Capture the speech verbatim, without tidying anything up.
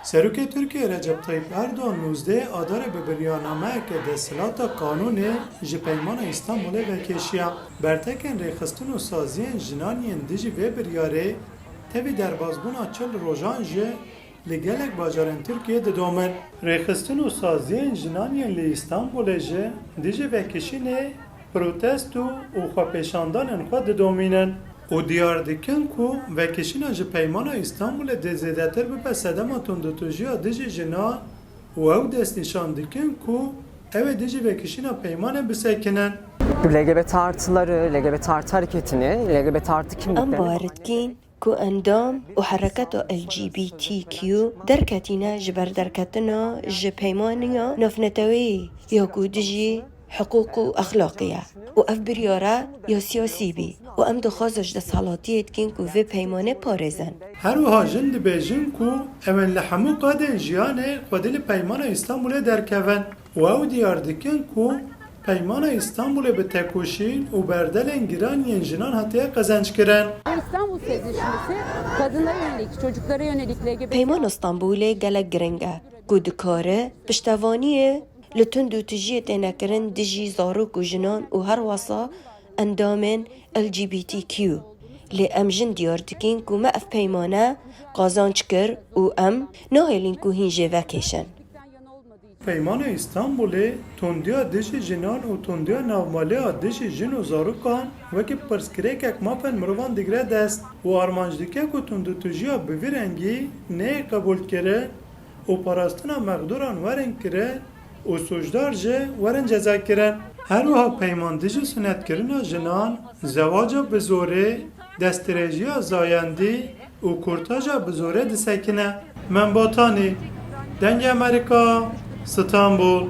Serokê Tirkiyê Recep Tayyip Erdogan nûzdeh Adarê bi biryarnameyeke desthilata qanûnê ji Peymana Îstanbulê vekêşiya. Bertekên rêxistin û saziyên jinan yên dijî vê biryarê tevî derbasbûna çil rojan jî li gelek bajarên Tirkiyê didomin. Rêxistin û saziyên jinan yên li Îstanbulê jî dijî vekişînê protesto û xwepêşandanên xwe didomînin û diyar dikin ku vekişîna ji Peymana Îstanbulê dê zêdetir bibe sedema tundûtûjiya dijî jinan û ew destnîşan dikin ku ew ê dijî vekişîna peymanê bisekinin. L G B T artıları, L G B T artı hareketini, L G B T artı kimlikleri... Em bawer dikin ku endam û hereketa L G B T Q derketîne ji ber derketina ji peymaniya navneteweyî ya ku dijî hiqûq û exlaqî ye û ev biryare ya siyasî bî û em daxwaza ji desthilatiyê dikin ku vê peymanê parêzin. Her wiha jin dibêjin ku ew ên li hemû qadên jiyanê xwedî li Peymana Îstanbulê derkevin û ew diyar dikin ku Peymana Îstanbulê bi tekoşîn û berdelên giran yên jinan hatiye qezenckirin. İstanbul Sözleşmesi kadına yönelik, çocuklara yönelik L G B T... Peymana Stenbolê gelek giring e ku dikare piştevaniyê li tundûtûjiyê têne kirin dijî zarok û jinan û herwesa endamên L G B T Q. Lê em jin diyar dikin ku me ev peymane qazanc kir û em nahêlin ku hîn jê vekêşin. Peymana Îstanbulê tundiya dijî jinan û tundiya navmaleya dijî jin û zarokan wekî pirsgirêkek mafên mirovan digire dest û armanc dike ku tundûtûjiya bi vî rengî neyê qebûlkirin û parastina mexdûran werin kirin û sûcdar jî werin cezakirin. Her wiha peyman dijî sunetkirina jinan, zewaca bi zorê, destdirêjiya zayendî û kurtaja bi zorê disekine. Mem Batanî, Dengê Amerîka, Stenbol.